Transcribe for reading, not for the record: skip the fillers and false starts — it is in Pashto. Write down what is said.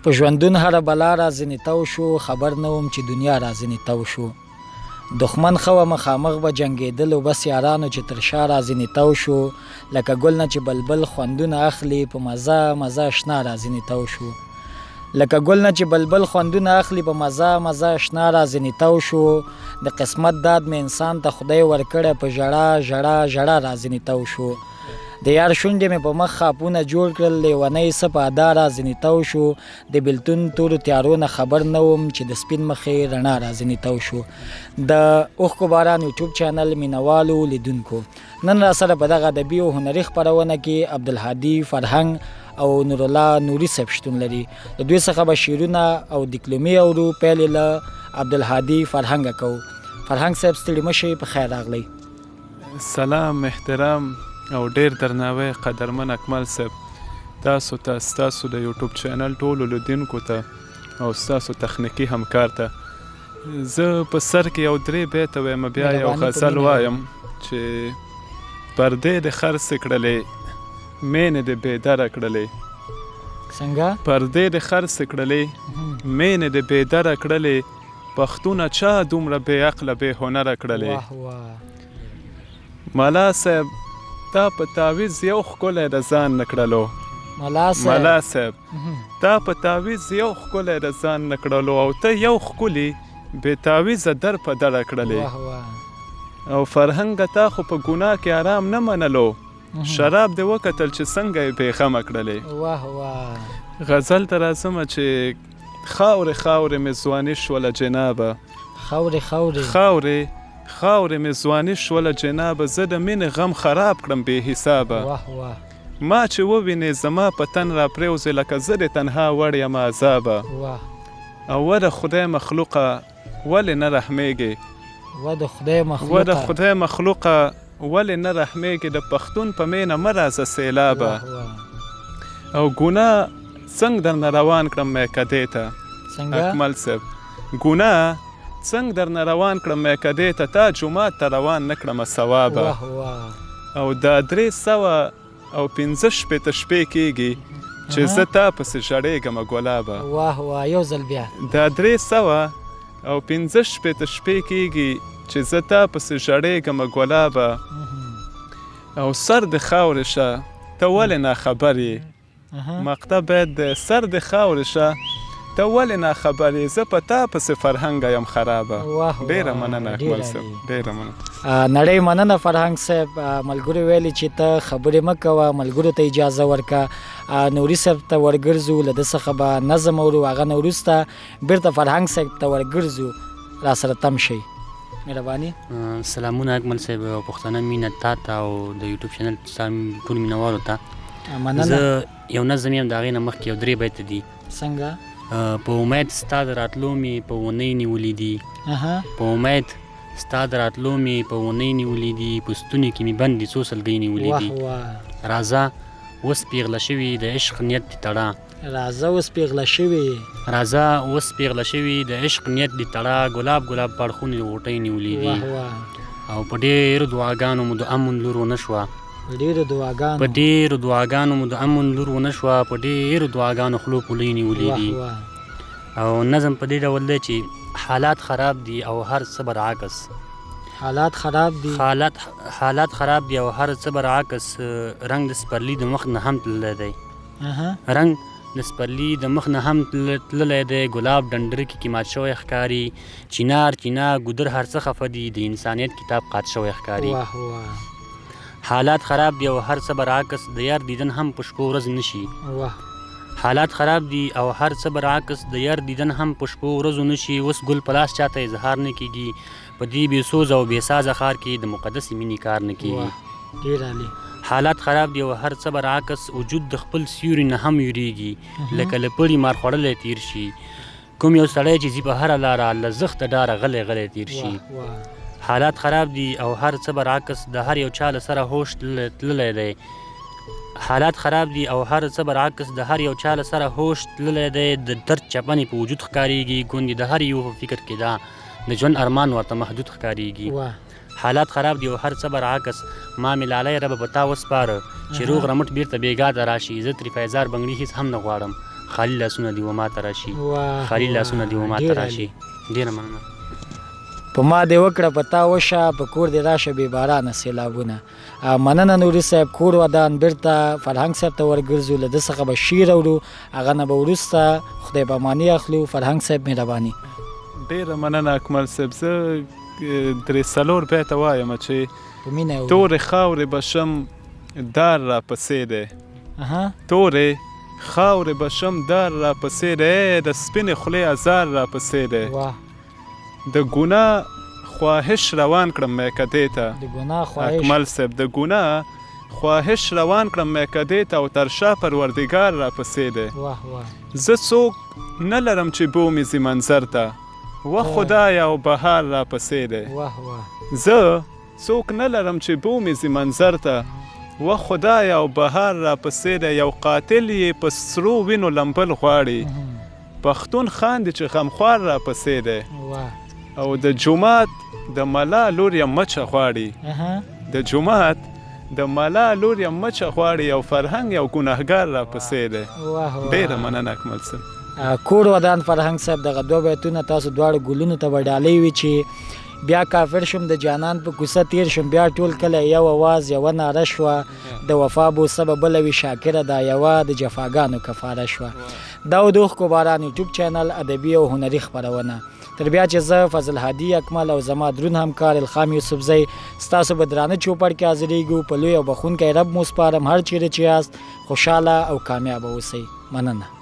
په ژوندون هره بلا را ځینې تاو شو، خبر نه وم چې دنیا را ځینې تاو شو. دښمن ښه وه مخامخ به جنګېدلو، بس یارانو چې تر شا را ځینې تاو شو. لکه ګل نه چې بلبل خوندونه اخلي، په مزه مزه اشنا را ځینې تاو شو. لکه ګل نه چې بلبل خوندونه اخلي، په مزه مزه اشنا را ځینې تاو شو. د قسمت داد مې انسان ته خدای ورکړی، په ژړا ژړا ژړا را ځینې تاو شو. د یار شونډې مې په مخ خاپونه جوړ کړل، لیونی څه په ادا را ځینې تاو شو. د بیلتون تورو تیارو نه خبر نه وم، چې د سپین مخې رڼا را ځینې تاو شو. د اوښکو باران یوټیوب چینل مینوالو لیدونکو، نن را سره په دغه ادبي او هنري خپرونه کې عبدالهادي فرهنګ او نورالله نوري صاحب شتون لري. له دوی څخه به شعرونه او دیکلومې اورو. پیل یې له عبدالهادي فرهنګ کوو. فرهنګ صاحب، ستړي مه شئ، په خیر راغلئ. سلام، احترام او ډیر درناوی قدرمن اکمل صاحب تاسو ته، ستاسو د یوټیوب چینل ټولو لیدونکو ته او ستاسو تخنیکي همکار ته. زه په سر کې یو درې بیته وایم، بیا یو مهرباني په غزل مینه. وایم چې پردې دې خرڅې کړلې، مینې دې بې دره کړلې. څنګه؟ پردې دې خرڅې کړلې، مینې دې بې دره کړلې، پښتونه چا دومره بې عقله بې هنره کړلې. واه واه. ملا صاحب، تا په تعویذ یو ښکلی د ځان نه کړلو. ملا صاحب. ملا صاحب، تا په تعویذ یو ښکلی د ځان نه کړلو او ته یو ښکلي بې تعویذه در په دره کړلې. واه واه. او فرهنګه، تا خو په ګناه کې آرام نه منلو، شراب دې وکتل چې څنګه یې بې غمه کړلې. واه واه. غزل ته راځم چې خاورې خاورې مې ځواني شوله جنابه. خاورې خاورې. خاورې خاورې مې ځواني شوله جنابه، زه د مینې غم خراب کړم بې حسابه. واه واه. ما چې ووینې زما په تن را پرېوځې، لکه زه دې تنها وړ یم عذابه. واه. او وه د خدای مخلوقه، ولې نه رحمېږې؟ وه د خدای وه د مخلوقه. خدای مخلوقه، ولې نه رحمېږې؟ د پښتون په مینه مه راځه سیلابه. واه واه. او ګناه څنګه درنه روان کړم میکدې ته؟ څنګه؟ اکمل صاحب، ګناه څنګه درنه روان کړم میکدې ته، تا جومات ته روان نه کړمه ثوابه. واه واه. او دا 365 شپې کېږي چې زه تا پسې ژړېږمه ګلابه. واه واه، یو ځل بیا. دا 365 شپې کېږي چې زه تا پسې ژړېږمه ګلابه. او سر د خاورې شه، ته ولې ناخبر یې؟ مقطع باید د سر د خاورې شه، ته ولې ناخبر یې، زه په تا پسې فرهنګه یم خرابه. واه. ډېره واه. مننه ډېر اکمل صاحب. عالي. ډېره مننه. نړۍ مننه فرهنګ صاحب. ملګرو ویلي چې ته خبرې مه کوه، ملګرو ته اجازه ورکه. نوري صاحب ته ورګرځو، له ده څخه به نظم اورو، هغه نه وروسته بیرته فرهنګ صاحب ته ورګرځو. را سره تم شئ، مهرباني. سلامونه اکمل صاحب او پښتانه مینه تا ته او د یوټیوب چینل ټول مینوالو ته. مننه. زه یو نظم یم، د هغې نه مخکې یو درې بیته دي. څنګه؟ په امید ستا د راتلو مې په اونۍ نیولې دي. په امید ستا د راتلو مې په اونۍ نیولې دي، په ستوني کې مې بندې څو سلګۍ نیولې واه دي. واه. راځه اوس پیغله شوي، د عشق نیت دې تړه. راځه اوس پیغله شوي. راځه اوس پیغله شوي، د عشق نیت دې تړه، ګلاب ګلاب پړخونې د غوټۍ نیولې دي. واه واه. او په ډېرو دعاګانو مو د امن لور ونه شوه. په ډېرو دعاګانو. په ډېرو دعاګانو مو د امن لور ونه شوه، په ډېرو دعاګانو خلو پولۍ نیولې واه دي. واه. او نظم په دې ډول دی چې حالات خراب دي او هر څه برعکس. حالات خراب دي. حالات خراب دي او هر څه برعکس، رنګ د سپرلي د مخ نه هم تللی دی. رنګ د سپرلي د مخ نه هم تللی دی، ګلاب ډنډر کې کې مات شوی ښکاري، چینار چینا ګودر هر څه خفه دي، د انسانیت کتاب قات شوی ښکاري. واه واه. حالات خراب دي او هر څه برعکس، د یار دیدن هم په شپو ورځ نشي. واه. حالات خراب دي او هر څه برعکس، د یار دیدن هم په شپو ورځو نشي. اوس ګل په لاس چاته اظهار نه کیږي، په دې بې سوزه او بې سازه ښار کې د مقدسې مینې کار نه کیږي. واه، ډېر عالي. حالات خراب دي او هر څه برعکس، وجود د خپل سیوري نه هم ویریږي، لکه له پړي مار خوړلی تیر شي. کوم یو سړی چې ځي په هره لاره، له زښته ډاره غلی غلی تیر شي. واه واه. حالات خراب دي او هر څه برعکس، د هر یو چا له سره هوش تللی دی. حالات خراب دي او هر څه برعکس، د هر یو چا له سره هوش تللی دی. د درد چپنې په وجود ښکارېږي، ګوندې د هر یو په فکر کې دا د ژوند ارمان ورته محدود ښکارېږي. واه. حالات خراب دي او هر څه برعکس، ما مې لالی ربه په تا وسپاره چې روغ رمټ بیرته بېګا ته راشي. زه ترې فیضار بنګړي هیڅ هم نه غواړم، خالي لاسونه دې و ماته راشي، واه خالي واه لاسونه دې و ماته ډیر راشي. عالي. ډیره مننه. په ما دې وکړه په تا وشه، په کور دې راشه بې بارانه سیلابونه. مننه نوري صاحب، کور ودان. بیرته فرهنګ صاحب ته ورګرځو، له ده څخه به شعر اورو، هغه نه به وروسته خدای پاماني اخلو. فرهنګ صاحب مهرباني. ډیره مننه اکمل صاحب. زه درې څلور بیته وایم چې په مینه یې ووایه. تورې خاورې به شم دار را پسې دی، تورې خاورې به شم دار را پسې دی، د سپینې خولې ازار را پسې دی، واه د ګناه خواهش روان کړم میکدې ته، د ګناه خواهش اکمل صاحب د ګناه خواهش روان کړم میکدې ته، او تر شا پروردګار را پسې دی. واه واه. زه څوک نه لرم چې بومې ځي منظر ته، وه خدایه او بهار را پسې دی. واه واه. زه څوک نه لرم چې بومې ځي منظر ته، وه خدایه او بهار را پسې دی. یو قاتل یې په سرو وینو لمبل غواړي، پښتون خاندي چې غمخوار را پسې دی. واه. او د جومات د ملا لور یې مچه غواړي، د جومات د ملا لور یې مچه غواړي، یو فرهنګ یو ګناهګار را پسې دی. واه واه. ډېره مننه اکمل صاحب. کور ودان فرهنګ صاحب، دغه دوه بیتونه تاسو دواړو ګلونو ته به ډالۍ وي چې بیا کافر شوم د جانان په کوڅه تیر شوم، بیا ټول کلی یو اواز یوه ناره شوه، د وفا بوسه به بله وي شاکره دا یوه د جفاګانو کفاره شوه. دا و د اوښکو باران یوټیوب چینل ادبي او هنري خپرونه. تر بیا چې زه فضل هادي اکمل او زما درون همکار الخام یوسفزی ستاسو په درانه چوپړ کې حاضرېږو، په لوی او بخښونکی رب مو سپارم. هر چیرې چې یاست خوشحاله او کامیابه اوسئ. مننه.